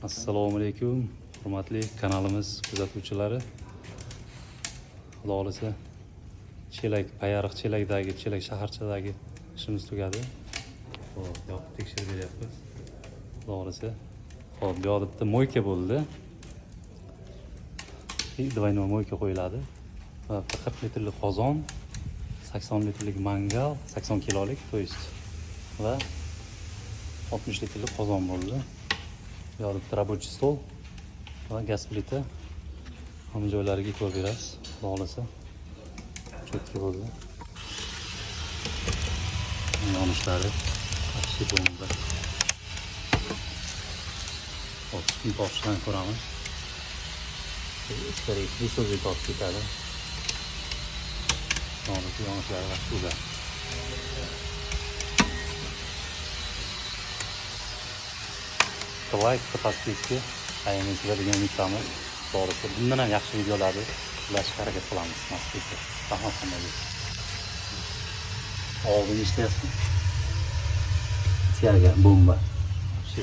Assalomu alaykum, hurmatli kanalimiz kuzatuvchilari. Xudo xohlasa, Chelak, Payariq Chelakdagi, Chelak shaharchadagi ishimiz tugadi. Xo'p, yoqib tekshirib beryapmiz. Xudo xohlasa. Xo'p, bu yoqda bitta мойка bo'ldi. И двойной мойка qo'yiladi. Va bitta 40 litrlik qozon, 80 litrlik mangal, 80 kilolik, то есть, va 60 litrlik qozon bo'ldi. Bu yoqda bitta рабочий stol va gaz plita, hamma joylariga e'tibor berasiz. Xudo xohlasa. Чётко bo'ldi. Yonishlari вообще bomba. Xo'p, tutun tortishdan ko'ramiz. Ichkariga so'zli tortib ketadi. Xohlasa, yonishlari вообще ular. Лайк, подписка ayamaysizlar degan umiddamiz. To'g'risi, bundan ham yaxshi videolarni ulashga harakat qilamiz, nasib etsa. Rahmat hammaga. Oldin ishlayapsizmi? Тяга bomba. Вообще.